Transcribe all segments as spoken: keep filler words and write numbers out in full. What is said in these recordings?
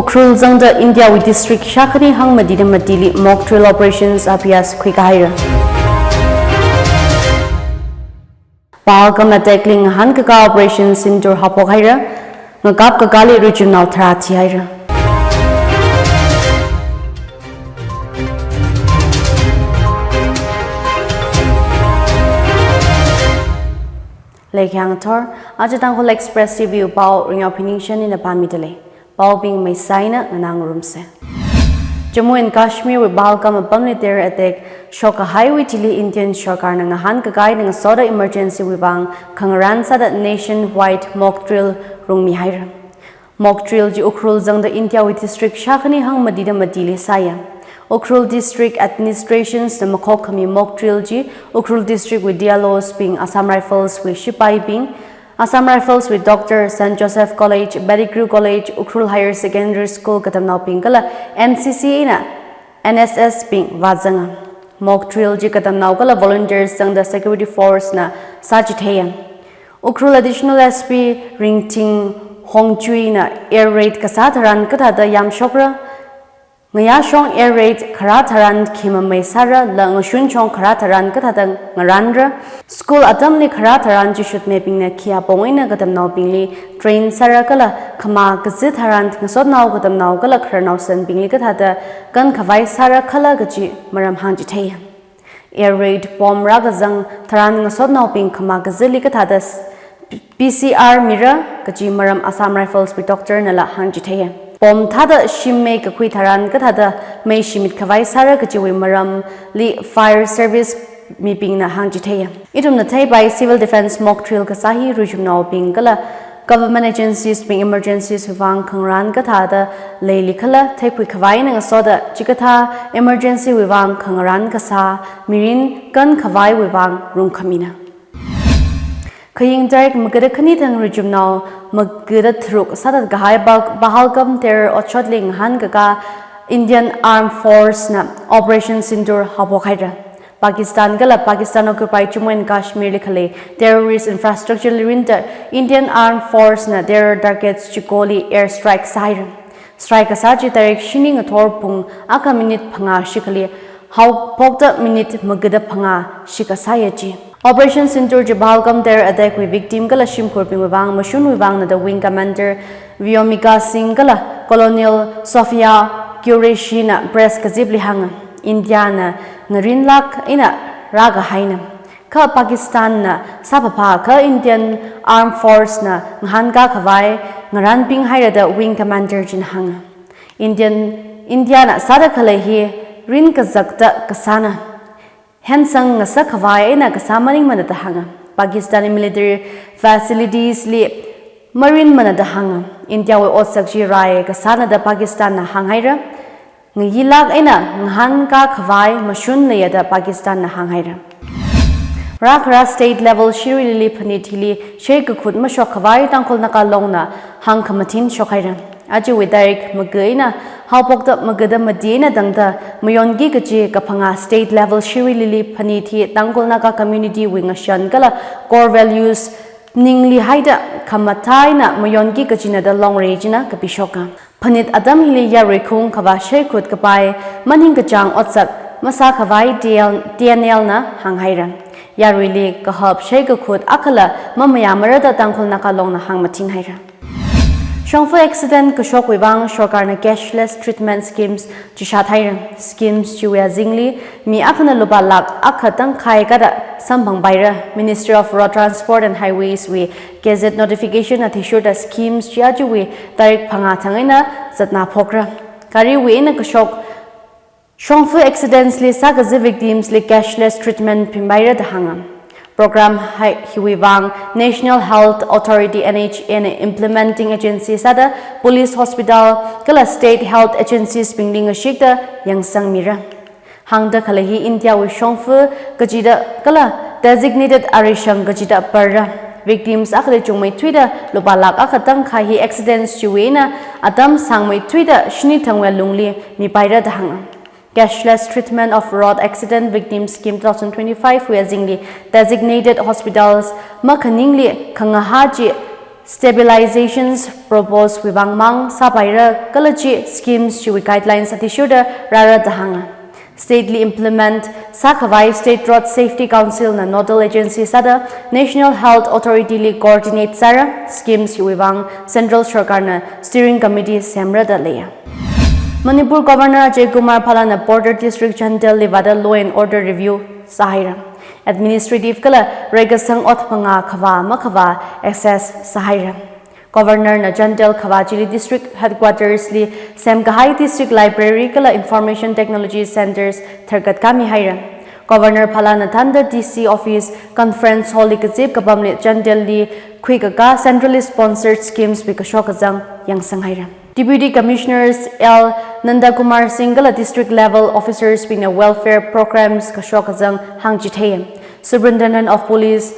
Ukhrul zangda India wui district shākhani hangmatida matili mock drill operations abhyas khuikahaira. Pahalgam attack li ngahānkakā Operation Sindoor haophokhaira, ngakapkakāli ruichumnao tharā thihaira. Leikhyang thor, aja Tangkhul Express T V wui pao Ringyao Phiningshen ina pāmidalei. Paobing meisaina nganā ngarumsa. Jammu and Kashmir wui Pahalgam apamli terror attack shokkahaiwui thili Indian sorkarna ngahānkakā eina ngasoda emergency wui vang khangarān sāda nationwide mock drill rungmihaira. Mock drill chi Ukhrul zangda India wui district shākhani hangmatida matili sāya. Ukhrul District Administrations na makhokkhami mock drill chi Ukhrul District wui D L Os bing, Assam Rifles wui shipaibing, Assam Rifles wui doctor, Saint Joseph College, Pettigrew College, Ukhrul Higher Secondary School katamnaobing kala N C C eina N S S bing vāzanga. Mock drill chi katamnao kala volunteers zangda security force na sāchitheiya. Ukhrul Additional S P Ringting Hongchuina air raid kasā tharan kathāda yamshokra, ngayāshong air raid kharā tharan khi mamei sāra, la ngashunshong kharā tharan kathāda ngarānra, school atamli kharā tharan chishutmibingna khi apong eina katamnaobingli train sāra kala khamā kazā tharan ngasotnao katamnao kala khararnao sanbingli kathāda kankhavai sāra khala kaji maram hāngchithei. Air raid bomb rākazang tharan ngasotnaobing khamā kazāli kathāda s-, P C R mira kaji maram Assam Rifles wui doctor nala hāngchitheiya. Bomb thāda shim mei kakhui tharan kathāda mei shimit khavai sāra kajiwui maramli fire service mibingna hāngchitheiya. Ithumna theipai civil defense mock drill kasā hi ruichumnaobing kala government agencies bing emergencies wui vang khangarān kathāda leilikhala theikhui khavai eina ngasoda chikathā emergency wui vang khangarān kasā mirin kankhavaiwui vang rungkhamina. Khaying tarik magada khani thang ruichumnao magada tharuk sāthatkahai Pahal-, Pahalgam terror otshotli ngahānkakā Indian Armed Force na Operation Sindoor haophokhaira. Pakistan kala Pakistan occupied Jammu and Kashmir li khalei terrorist infrastructure li rinda Indian Armed Force na terror targets chikoli air strike sāhaira. Strike kasā chi tarik shini ngathor pung akha minute phangā shikhali haophokta minute magada phangā shikha sāya chi. Operation Sindoor chi Pahalgam terror attack wui victim kala shimkhurbingwui vang mashunwui vang na da Wing Commander Vyomika Singh kala Colonel Sophia Qureshi na press kazipli hānga. India na ngarinlāk eina rākahaina. Kha Pakistan na sāphāphā kha Indian Armed Force na ngahānkā khavai ngarānpinghaira da Wing Commander china hānga. Indian, India na sāda khalei hi rin kazakta kasāna. Hensang ngasak khavai eina kasā maningmana da hānga. Pakistani military facilities li marinmana da hānga. India wui otsak chi rai kasāna da Pakistan na hānghaira. Ngayilāk eina ngahānkā khavai mashun leiya da Pakistan na hānghaira. Rākhara state level shiri lili phanit hili shei kakhut mashok khavai Tangkhul Naga Long na hāngkhamathin shokhaira. Ajawui tarik magada eina haophokta magada mati eina tangda mayonki kaji kaphangā state level shiri lili phanit hi Tangkhul Naga community wui ngashan kala core values ningli haida khamathā eina mayonki kajina da Longri china kapishoka. Phanit atam hili yarui khaung khavā sheikhut kapai, maningkachāng otsak masā khavai T L, T N L na hānghaira. Yaruili kahap shei kakhut akhala mamayāmara da Tangkhul Naga Long na hāngmathinhaira. Shongfa accident kashokwui vang sorkarna cashless treatment schemes chishat haira. Schemes chiwui azingli mi akhana lupā lakh akha tangkhai kada samphangpaira. Ministry of Road Transport and Highways wui gazette notification athishurda schemes chi ajawui tarik phangā thang eina zatnā phokra. Gariwui eina kashok shongfa accidents li sākazi victims li cashless treatment phimpaira da hānga. Program hi, hiwui vang National Health Authority, N H A na implementing agency sāda police, hospital kala state health agencies bingli ngashikta yangsangmira. Hāngda khalei hi India wui shongfa kachida kala designated arishang kachida parra. Victims akhali chungmeithuida lupā lakh akha tangkhai hi accidents chiwui eina atam sangmeithuida shini thangwui alungli mipaira da hānga. Cashless treatment of road accident victim scheme two thousand twenty-five wui azingli designated hospitals makhaningli khangahā chi stabilizations propose wui vang mang sāpaira kala chi schemes chiwui guidelines athishurda rāra da hānga. State li implement sākhavai State Road Safety Council na nodal agency sāda National Health Authority li coordinate sāra, schemes chiwui vang Central Sarkar na steering committee semra da leiya. Manipur Governor Ajay Kumar Bhalla na border district Chandel li vāda law and order review sāhaira. Administrative kala reikasang ot phangā khavā makhavā assess sāhaira. Governor na Chandel khavā chili district headquarters li semkahai district library kala information technology centers tharkat kami haira. Governor Bhalla na thānda D C office conference hall li kazip kapamli Chandel li khuikakā centrally sponsored schemes wui kashok kazang yangsang haira. Deputy Commissioners L Nandakumar Singh kala district level officers bingna welfare programs kashok kazang hāngchithei. Superintendent of Police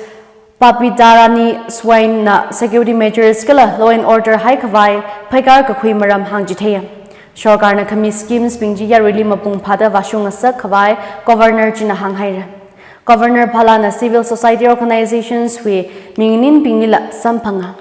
Papitarani Swain na security measures kala law and order haikhavai phaikar kakhui maram hāngchithei. Sarkar na khami schemes bing chi yaruili mapung phāda vāshung ngasak khavai Governor china hānghaira. Governor Bhalla na civil society organizations wui mingnin binglila samphanga.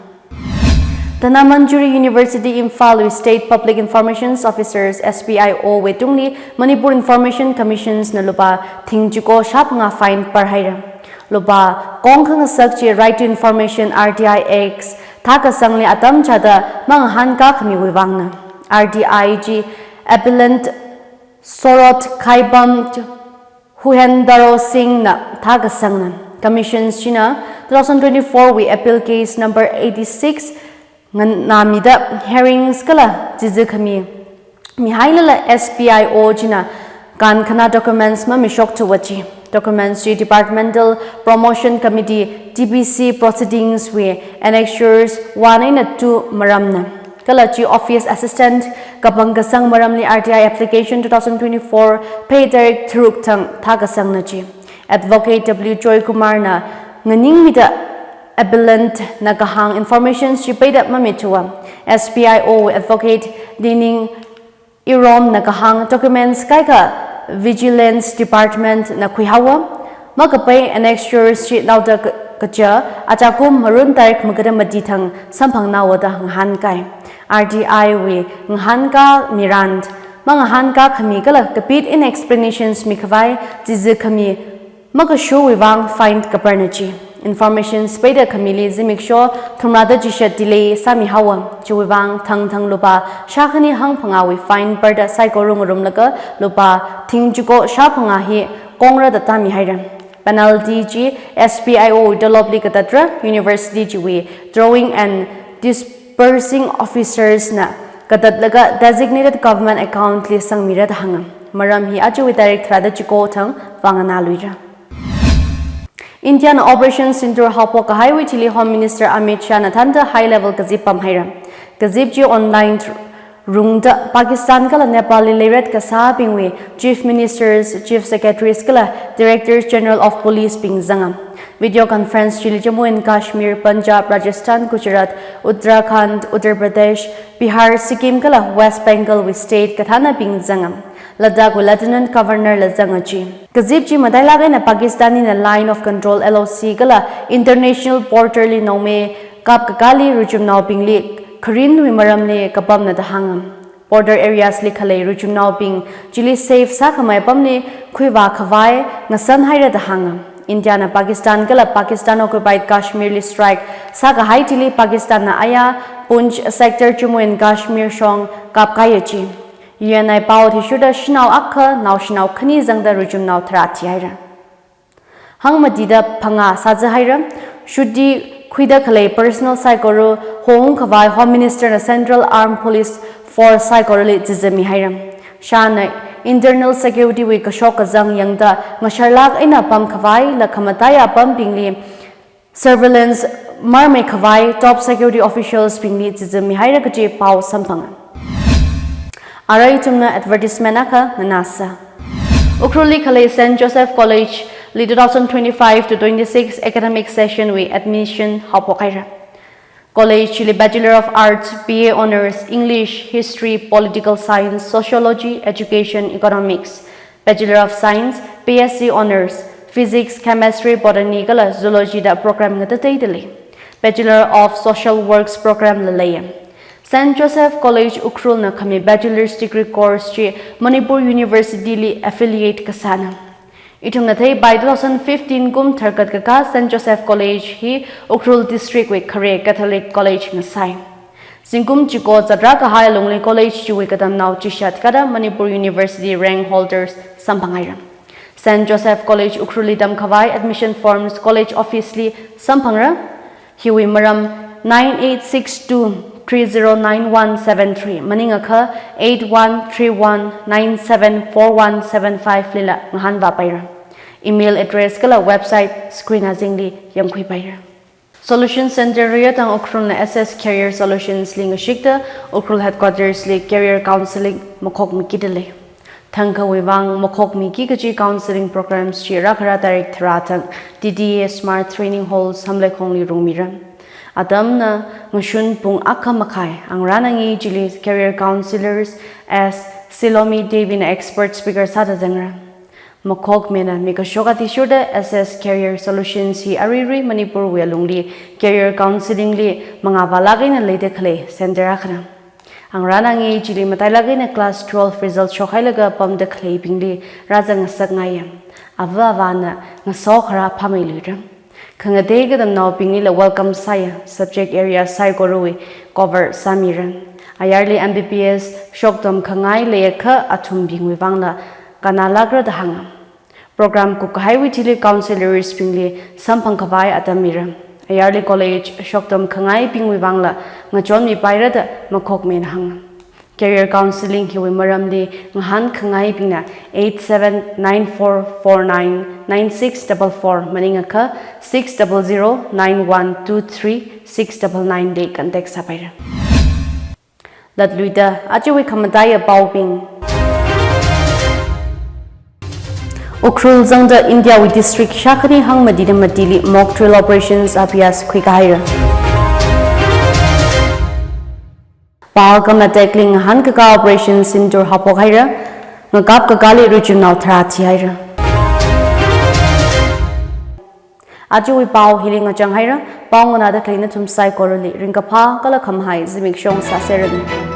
Dhanamanjuri University Imphal wui State Public Informations Officers, S P I O wui tungli Manipur Information Commissions na lupā thing chiko shāphangā fine parhaira. Lupā kong khangasak chi Right to Information R T I Act thākasangli atam chāda mangahānkā khamiwui vangna. R T I chi appellant Sorot Khaibam Huhendaro Singh na thākasangna. Commissions china two thousand twenty-four wui appeal case number eighty-six nganāmida hearings kala chizi khami mihailala S P I O china kankhana documents mamishok thuwa chi. Documents chi Departmental Promotion Committee, D P C proceedings wui annexures one eina two maramna. Kala chi office assistant kapang kasang maramli R T I application two thousand twenty-four Phei tarik tharuk thang thākasangna chi. Advocate W Joy Kumar na nganingmida appellant na kahāng informations chi peida mamithuwa. S P I O advocate Dining Irom na kahāng documents kaikha Vigilance Department na khuihaowa. Makapei annexures chi naoda ka-, kaja achakum Marun tarik magada mati thang samphangnaowa da ngahānkai. R T I wui ngahānkā mirand, mangahānkā khami kala kapit eina explanations mikhavai chizi khami makashuwui vang fine kaparna chi. Informations peida khamili zimiksho thumrada chishat delay sāmihaowa. Chiwui vang thangthang lupā shākhani hangphangāwui fine parda saikora ngarumlaga lupā thing chiko shāphangā hi kongra da tāmihaira. Penalty chi S P I O wui tolopli katatra, university chiwui drawing and disbursing officers na katatlaga designated government account li sangmira da hānga. Maram hi ajawui tarik tharāda chiko thang vānganāluira. India na Operation Sindoor haophok kahaiwui thili Home Minister Amit Shah na thānda high level kazip pamhaira. Kazip chi online thr-, rungda Pakistan kala Nepal li leiret kasābingwui Chief Ministers, Chief Secretaries kala Directors General of Police bing zanga. Video conference chili Jammu and Kashmir, Punjab, Rajasthan, Gujarat, Uttarakhand, Uttar Pradesh, Bihar, Sikkim kala West Bengal wui state kathānabing zanga. Ladakh wui Lieutenant Governor la zanga chi. Kazip chi matailāk eina Pakistan na Line of Control, L O C kala international border li nongmei kapkakāli ruichumnaobingli kharinwui maramli kapamna da hānga. Border areas li khalei ruichumnaobing chili safe sākhamei apamli khuivā khavai ngasanhaira da hānga. India na Pakistan kala Pakistan occupied Kashmir li strike sākahai thili Pakistan na aya Poonch sector Jammu and Kashmir shong kapkāya chi. U N wui pao athishurda shanao akha naoshinao khani zangda ruichumnao tharā thihaira. Hangmatida phangā sāzahaira. Shuti khuida khalei personnel saikora houng khavai Home Minister na Central Armed Police Force saikorali chizamihaira. Shah na internal security wui kashok kazang yangda ngasharlāk eina pam khavaila khamataiya apambingli surveillance marmei khavai top security officials bingli chizamihaira kaji pao samphanga. Arui ithumna advertisement akha nganāsa. Ukhrulli khalei Saint Joseph College li two thousand twenty-five to twenty-six academic session wui admission haophokhaira. College li Bachelor of Arts, B A Honours, English, History, Political Science, Sociology, Education, Economics, Bachelor of Science, B S C Honours, Physics, Chemistry, Botany kala Zoology da program ngatateida lei. Bachelor of Social Works program la leiya. Saint Joseph College Ukhrulna khami bachelor's degree course chi Manipur University li affiliate kasāna. Ithumna theipai two thousand fifteen kum tharkat kakā Saint Joseph College hi Ukhrul District wui khare Catholic College ngasai. Zingkum chiko zatra kahai alungli college chiwui katamnao chishat kada Manipur University rank holders samphanghaira. Saint Joseph College Ukhrulli tamkhavai admission forms college office li samphangra. Hiwui maram nine eight six two three zero nine one seven three maningakha eight one three one nine seven four one seven five lila ngahānvāpaira. Email address kala website screen azingli yangkhuipaira. Solution Center riyatang Ukhrulna S S Career Solutions li ngashikta Ukhrul Headquarters li career counseling makhokmikida lei. Thangkhawui vang makhokmiki kaji counseling programs chi rākhara tarik tharā thang T T A Smart Training Hall Samleikhongli rungmira. Atamna ngashun pung akha makhai, angrana ngi chili career counselors S Silomi Devi na expert speaker sāda zangra. Makhokmina mikashok athishurda S S Career Solutions hi aruirui Manipur wui alungli career counseling li mangāvālāk eina leida khalei center akhana. Angrana ngi chili matailāk eina class twelve result shokhailaga pamda khaleibingli rāzang ngasakngaiya. Ava avāna ngasokhara phāmeiluira. Khangatei katamnaobinglila welcome sāya, subject area saikorawui cover sāmira. Ayarli M B B S shoktam khangai leiakha athumbingwui vangla kannalākra da hānga. Program kupkahaiwui thili counselors bingli samphang khavai atam mira. Ayarli college shoktam khangaibingwui vangla ngachonmipaira da makhokmina hānga. Career counseling hiwui maramli ngahānkhangaibingna eight seven nine four four nine nine six double four maningakha six double zero nine one two three six double nine li contact sāpaira. Latluida ajawui khamataiya paobing. Ukhrul zangda India wui district shākhani hangmatida matili mock drill operations abhyas khuikahaira. Pahalgam attack li ngahānkakā Operation Sindoor haophokhaira, ngakapkakāli ruichumnao tharā thihaira. Ajawui pao hili ngachanghaira, pao nganāda khalei nathum saikorali ringkaphā kala khamahai zimiksho sāseranu.